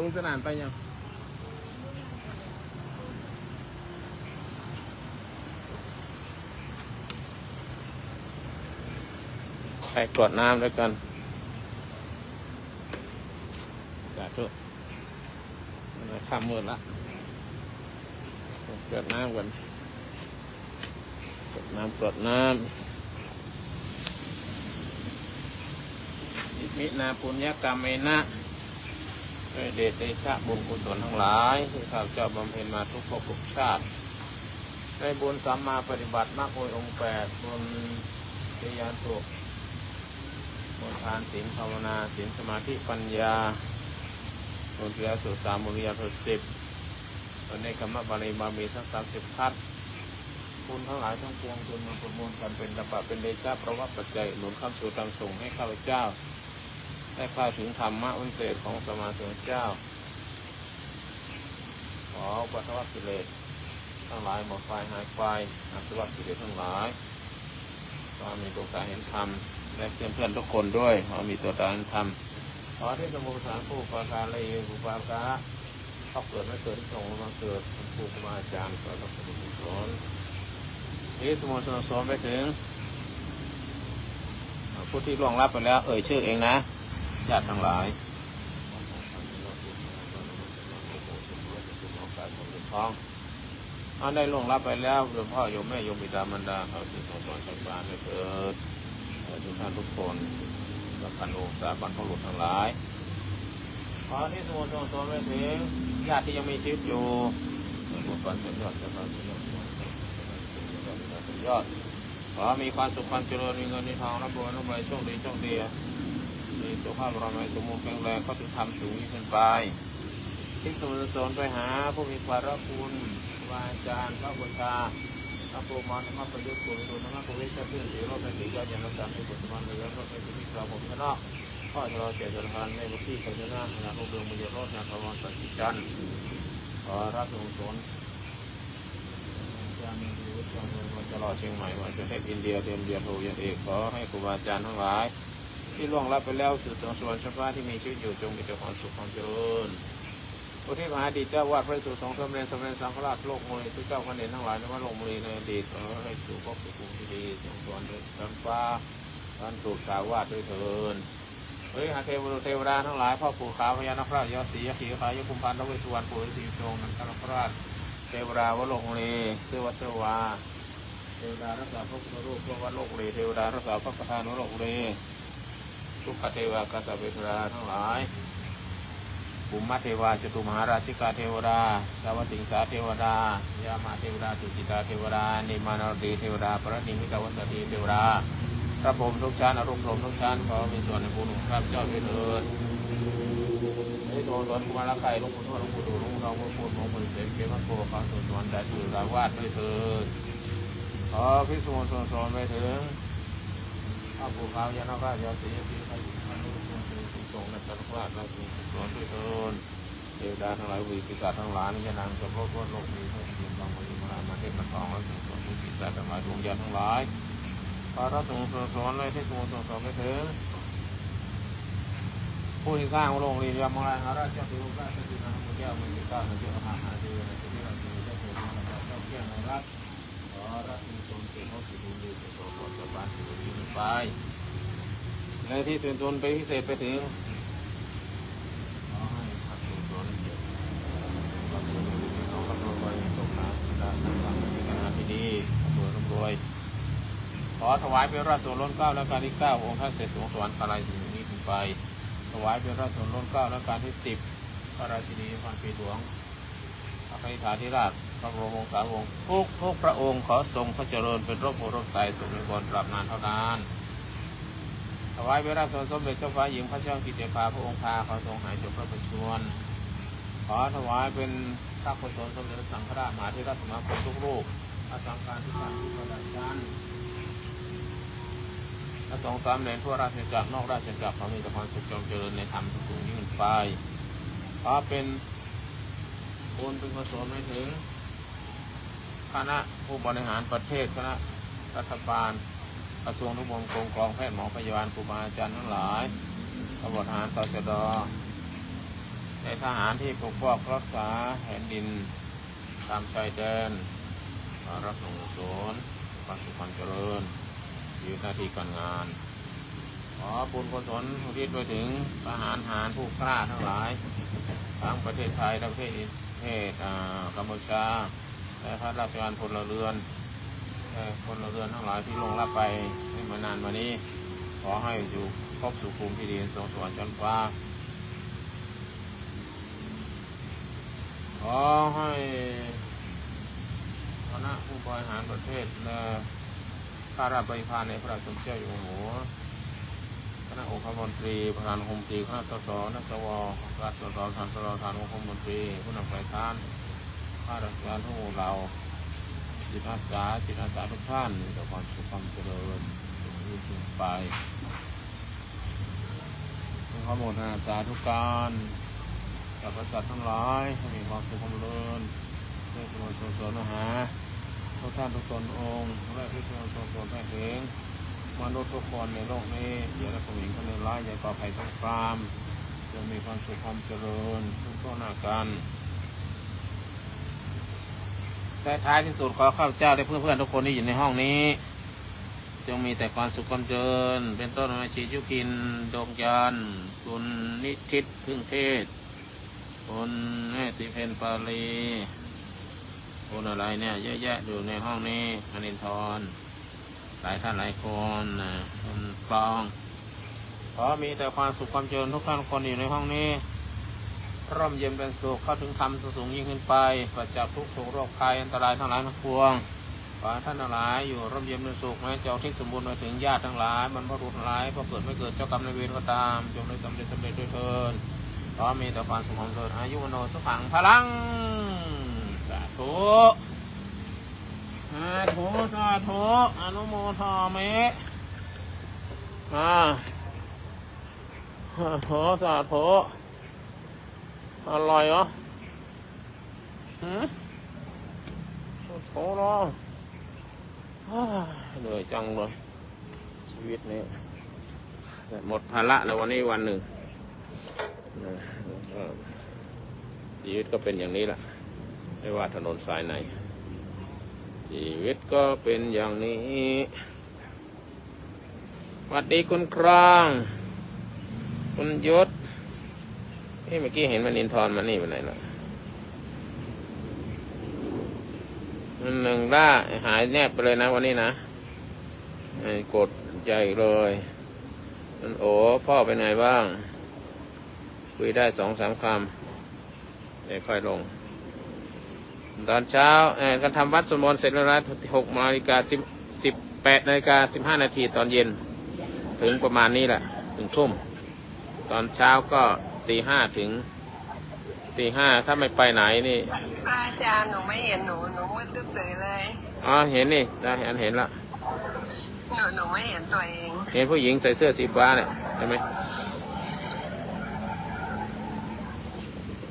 สนุกสนานไปยัง ไปกรวดน้ำด้วยกัน สาธุ ค่ำมืดละ กรวดน้ำกัน กรวดน้ำ กรวดน้ำ Iminā puññakammena ด้วยเดชเดชะบุญกุศลทั้งหลาย ที่ข้าพเจ้าบำเพ็ญมาทุกภพทุกชาติ ได้บุญสัมมาปฏิบัติมรรคองค์แปด บุญเตยานุ บุญทานศีลภาวนา ศีลสมาธิปัญญา บุญเตยานุสาม บุญเตยานุสิบ บุญเนกขัมมะบารมี บารมีทั้งสามสิบทัศ บุญทั้งหลายทั้งปวงจงมาประมวลกันเป็นตบะ เป็นเดชะ เพราะว่าปัจจัยหนุนค้ำชูธรรมส่งให้ข้าพเจ้า ได้เข้าถึงธรรมะวิเศษของสมมาสมพุทธเจ้า ขออุปัทวกิเลสทั้งหลายหมดไปหายไป อาสวะกิเลสทั้งหลาย ความมีดวงตาเห็นธรรม และเพื่อนๆทุกคนด้วย ขอมีดวงตาเห็นธรรม ขอที่สมุทรสารผู้อุปาทานและอุปาทะ ชอบเกิดไม่เกิดที่ส่งมาเกิด เป็นครูบาอาจารย์สอนหลักธรรมสอน ที่สมุทรสอนไปถึง ผู้ที่ล่วงลับไปแล้ว เอ่ยชื่อเองนะ ญาติทั้งหลาย ท้อง อันได้ล่วงลับไปแล้ว โดยเฉพาะโยมแม่โยมบิดามารดา ขอที่ส่งสอนสอนสอนให้เกิด เอ่อ ทุกท่านทุกคน และพันองศาบรรพบุรุษทั้งหลาย ขอที่สมุทรสอนไปถึงญาติที่ยังมีชีวิตอยู่ หมดวันสุดยอด เจ้าพระสุดยอด สุดยอด ขอมีความสุขความเจริญ มีเงินมีทอง ร่ำรวยร่ำรวย โชคดีโชคดี มีสุขภาพร่างกายสมบูรณ์แข็งแรง เข้าถึงธรรมสูงยิ่งขึ้นไป ภิกษุสงฆ์ไปหาผู้มีพระคุณ ครูบาอาจารย์ พระอุปัชฌาย์ พระครูมารธรรมประยุทธ์ ครูวิรุณธรรมประวิทย์ เจ้าเพื่อนสีโรจน์ แม่สียอดยานสันติ ปัจจุบันเรือนรถ แม่สีที่เราผมชนะ พ่อชะลอเจตสารพันธ์ แม่บุตรีไทยชนะ คณะลูกเรืองบุญยรส นาถาวรสันติจันทร์ ขอรับส่งสน อาจารย์ในชีวิตของเราตลอดเชียงใหม่ วันประเทศอินเดีย เตรียมเดียโทยันเอก ขอให้ครูบาอาจารย์ทั้งหลาย ที่ล่วงลับไปแล้ว สู่สวงสวรรค์ชั้นฟ้า ที่มีชีวิตอยู่ จงมีแต่ความสุขความเจริญ อุทิศมหาดีเจ้าวาดพระสุสงฆ์สมเด็จ สมเด็จสังฆราชโลกมลี ทุกเจ้าแผ่นดินทั้งหลายในวัดโลกมลีในอดีต ขอให้สู่ภพสู่ภูมิที่ดี สวงสวรรค์ชั้นฟ้า ท่านถูกสาวาทด้วยเถิด บริหารเทวดาทั้งหลาย พ่อปู่ขาวพญานาคราช ยาสี ยักษ์เขียวขาว ยักษ์กุมภาร ท้าวเวสสุวรรณ ปู่ฤาษีจง นันทนาคราช เทวดาวัดโลกมลี เสื้อวัดเสื้อวา เทวดารักษาพระพุทธรูปทั่ววัดโลกมลี เทวดารักษาพระประธานวัดโลกมลี ทุกขเทวา กาสาเวทนาทั้งหลาย ภูมิเทวา จตุมหาราชิกาเทวดา สาวสิงสาเทวดา ยามาเทวดา สุจิตาเทวดา นิมานรดีเทวดา ปรนิมมิตวัสดีเทวดา พระพรหมทุกชั้น อรูปพรหมทุกชั้น ขอมีส่วนในบุญของข้าพเจ้าด้วยเถิด ให้ทรงสอนกุมารไข่ หลวงปู่ทวด หลวงปู่ดู่ หลวงปู่ทอง หลวงปู่หลวงปู่เสน เกวัตโก ขอทรงสอนแต่สู่สาวาสด้วยเถิด ขอภิกษุสงฆ์สอนไปถึง พระปู่ขาว ยานาคราช ยาสี ยาสี พระอยู่ข้างลูกคนเป็นผู้ทรงและจักรพรรดิ และทรงสอนด้วยเถิด เทวดาทั้งหลาย ผู้มีปีศาจทั้งหลาย และยานางจำพวกโลกมีพระอินทร์บางมณีมหามาเทพมาทอง และทรงสอนผู้ปีศาจทั้งหลาย ดวงวิญญาณทั้งหลาย ขอพระสงฆ์ทรงสอน และที่ทรงสอนไปถึง ผู้ที่สร้างโลกนี้ ยมราช หาราชเจ้า เทวราช เจ้าสิงหา พระพุทธเจ้า มังกรเจ้า เทวมหาเทวี เทวราช เจ้าเทวราช เจ้าเทวราช เจ้าเทวราช ขอรับที่ตนเป็นพระสิทธิ์บุญดี เป็นตัวบทสวรรค์สิทธิ์บุญไป และที่ส่วนตนเป็นพิเศษไปถึง ขอให้ขับสู่สวนเกียรติ ขับสู่สวนเกียรติของพระบรมโชคนาสดาทำความดีกันที่ดี รวยร่ำรวย ขอถวายเป็นราชโอรสล้นเกล้ารัชกาลที่เก้า องค์ท่านเสด็จสู่สวรรคาลัย สิ่งนี้ขึ้นไป ถวายเป็นราชโอรสล้นเกล้ารัชกาลที่สิบ พระราชินีพันปีหลวง พระคณิษฐาธิราช พระบรมวงศาวงศ์ ทุกทุกพระองค์ ขอทรงพระเจริญเป็นร่มโพธิ์ร่มไทร สุขนิรันดร์ตราบนานเท่านาน ถวายเป็นราชโอรสสมเด็จเจ้าฟ้าหญิงพัชรกิติยาภา พระองค์พา ขอทรงหายโศกพระประชวร ขอถวายเป็นพระโอรสสมเด็จพระสังฆราช มหาเถรสมาคมทุกรูป พระสังฆาธิการทุกระดับชั้น พระสงฆ์สามเณรทั่วราชอาณาจักร นอกราชอาณาจักร ขอมีแต่ความสุขจงเจริญในธรรมสูงยิ่งขึ้นไป ขอเป็นบุญเป็นกุศลไปถึง คณะผู้บริหารประเทศ คณะรัฐบาล กระทรวงทบวงกรม กองแพทย์ หมอพยาบาล ครูบาอาจารย์ทั้งหลาย ตำรวจ ทหาร ตชด. ในทหารที่ปกป้องรักษาแผ่นดินตามชายแดน รับส่งสนความสุขความเจริญชีวิตหน้าที่การงาน ขอบุญกุศลอุทิศไปถึงทหารหารผู้กล้าทั้งหลาย ทั้งประเทศไทยและประเทศอินเทศอ่ากัมพูชา และข้าราชการพลเรือนและพลเรือนทั้งหลายที่ล่วงลับไปไม่มานานมานี้ ขอให้อยู่ครบสู่ภูมิที่ดีสวงสวรรค์ชั้นฟ้า ขอให้คณะผู้บริหารประเทศและข้าราชบริพารในพระราชสมเด็จเจ้าอยู่หัว คณะองคมนตรี ประธานองคมนตรี คณะสส คณะสว คณะสส สานสส สานองคมนตรี ผู้นำฝ่ายค้าน ข้าราชการทุกหมู่เหล่า จิตอาสา จิตอาสาทุกท่าน มีแต่ความสุขความเจริญ จงมียิ่งขึ้นไป ขออนุโมทนาสาธุการ สรรพสัตว์ทั้งหลาย ให้มีความสุขความเจริญ ด้วยกุศลส่งสนมหา ทุกท่านทุกตนองค์ และทุกชนส่งสนให้ถึง มนุษย์ทุกคนในโลกนี้ อย่าได้ประสบกับเรื่องร้าย อย่าก่อภัยสงคราม จงมีความสุขความเจริญทุกทั่วหน้ากัน และท้ายที่สุดขอข้าพเจ้าและเพื่อนๆทุกคนที่อยู่ในห้องนี้ จงมีแต่ความสุขความเจริญ เป็นต้นแม่ชียุพิน ดวงจันทร์ คุณนิทิศ พึ่งเทศ คุณแม่สีเพญ ปาลี คุณอะไรเนี่ย เยอะแยะอยู่ในห้องนี้ มณินทร หลายท่านหลายคนนะ คุณปอง ขอมีแต่ความสุขความเจริญทุกท่านทุกคนอยู่ในห้องนี้ ร่มเย็นเป็นสุข เข้าถึงธรรมสูงยิ่งขึ้นไป ปราศจากทุกข์โศกโรคภัยอันตรายทั้งหลายทั้งปวง ขอให้ท่านทั้งหลายอยู่ร่มเย็นเป็นสุข แม้จะอุทิศส่วนบุญไปถึงญาติทั้งหลาย บรรพบุรุษทั้งหลาย ผู้เกิดไม่เกิดเจ้ากรรมนายเวรก็ตาม จงได้สำเร็จสำเร็จด้วยเทอญ ขอมีแต่ความสุขความเจริญ อายุวัณโณสุขังพลัง สาธุ สาธุ สาธุ อนุโมทามิ อ่า สาธุ สาธุ อร่อยเหรอ หืม สาธุเนาะ อ้า เหนื่อยจังเลย ชีวิตนี้ หมดภาระแล้ววันนี้วันหนึ่งนะ ก็ ชีวิตก็เป็นอย่างนี้แหละ ไม่ว่าถนนสายไหน ชีวิตก็เป็นอย่างนี้ สวัสดีคุณครอง คุณยศ เอ๊ะ เมื่อกี้เห็นมณินทรมานี่ไปไหนละ มันหนึ่งล่า หายแนบไปเลยนะวันนี้นะ ไอ้กดใหญ่เลย มัน โอ้ พ่อเป็นไงบ้าง คุยได้สองสามคำ เดี๋ยวค่อยลง ตอนเช้า เอ่อ การทำวัดสวดมนต์เสร็จแล้วนะ หกนาฬิกา สิบ สิบแปดนาฬิกา สิบห้านาที ตอนเย็น ถึงประมาณนี้แหละ หนึ่งทุ่ม ตอนเช้าก็ตีห้าถึง ตีห้า ถ้าไม่ไปไหนนี่ พระอาจารย์ หนูไม่เห็นหนู หนูมืดตึ๊บเลย อ๋อ เห็นนี่ ได้ เห็น เห็นละ หนู หนูไม่เห็นตัวเอง เห็นผู้หญิงใส่เสื้อสีฟ้าเนี่ย ใช่ไหม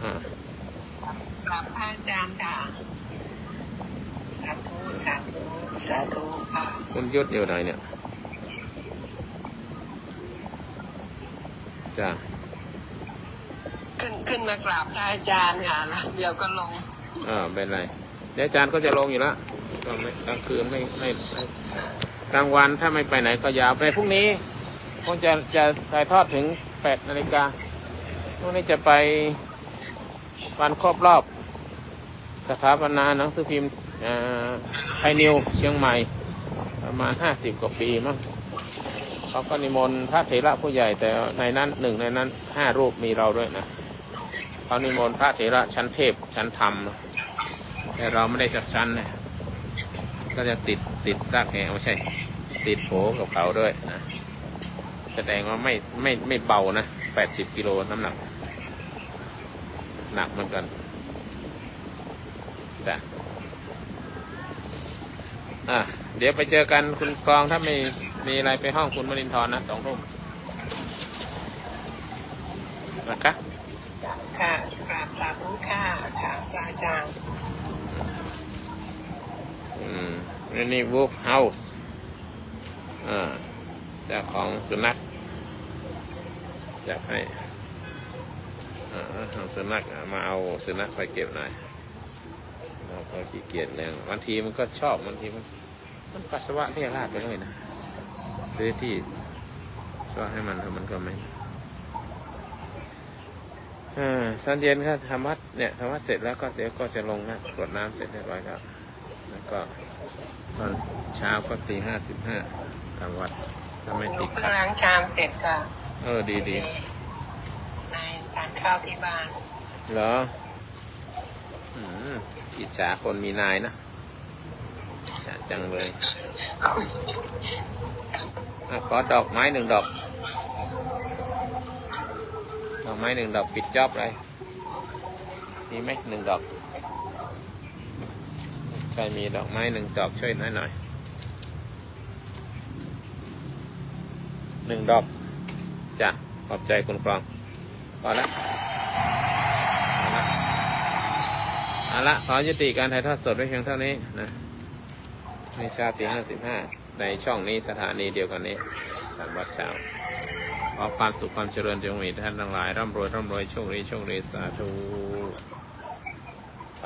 อ่า กราบพระอาจารย์ค่ะ สาธุ สาธุ สาธุค่ะ คุณยศอยู่ไหนเนี่ย จ้ะ ขึ้น ขึ้นมากราบพระอาจารย์ค่ะ แล้วเดี๋ยวก็ลง อ่า ไม่เป็นไร เดี๋ยวอาจารย์ก็จะลงอยู่แล้ว ก็ไม่ กลางคืนไม่ ไม่ ไม่ กลางวันถ้าไม่ไปไหนก็ยาว ไปพรุ่งนี้ คงจะ จะถ่ายทอดถึง แปดนาฬิกา พรุ่งนี้จะไปวันครบรอบ สถาปนาหนังสือพิมพ์ อ่า ไทยนิวส์เชียงใหม่ ประมาณ ห้าสิบกว่าปีมั้ง เขาก็นิมนต์พระเถระผู้ใหญ่ แต่ในนั้น หนึ่งในนั้น ห้ารูปมีเราด้วยนะ เขานิมนต์พระเถระชั้นเทพ ชั้นธรรมนะ แต่เราไม่ได้สักชั้นนะ ก็จะติด ติดรากแห ไม่ใช่ ติดโผกับเขาด้วยนะ แสดงว่าไม่ ไม่ ไม่เบานะ แปดสิบกิโลน้ำหนัก หนักเหมือนกัน จ้ะ อ่ะ เดี๋ยวไปเจอกันคุณกอง ถ้าไม่มีอะไรไปห้องคุณมณินทรนะ สองทุ่ม นะคะ ค่ะ กราบสาธุค่ะ ค่ะ พระอาจารย์ อืม อันนี้ Wolf House อ่า เจ้าของสุนัข อยากให้ อ่า เอาสุนัข อ่ะ มาเอาสุนัขไปเก็บหน่อย เราก็ขี้เกียจเลี้ยง บางทีมันก็ชอบ บางทีมัน มันปัสสาวะเรี่ยราดไปเลยนะ ซื้อที่ปัสสาวะให้มัน มันก็ไม่ อ่า ตอนเย็นก็ทำวัดเนี่ย ทำวัดเสร็จแล้วก็เดี๋ยวก็จะลงนะ กรวดน้ำเสร็จเรียบร้อยแล้ว แล้วก็ตอนเช้าก็ตีห้าสิบห้า ทำวัด ถ้าไม่ติดขัด เพิ่งล้างชามเสร็จค่ะ เออ ดีดี นายทานข้าวที่บ้าน เหรอ อืม อิจฉาคนมีนายนะ อิจฉาจังเลย อ่ะ ขอดอกไม้หนึ่งดอก ดอกไม้หนึ่งดอก ปิดจ๊อบเลย มีไหม หนึ่งดอก ใครมีดอกไม้หนึ่งดอก ช่วยน้อยหน่อย หนึ่งดอก จ้ะ ขอบใจคุณครอง พอละ เอาละ เอาละ ขอยุติการถ่ายทอดสดไว้เพียงเท่านี้นะ ในเช้าตีห้าสิบห้า ในช่องนี้ สถานีเดียวกันนี้ ทางวัดเช้า ขอความสุขความเจริญจงมีแด่ท่านทั้งหลาย ร่ำรวย ร่ำรวย โชคดี โชคดี สาธุ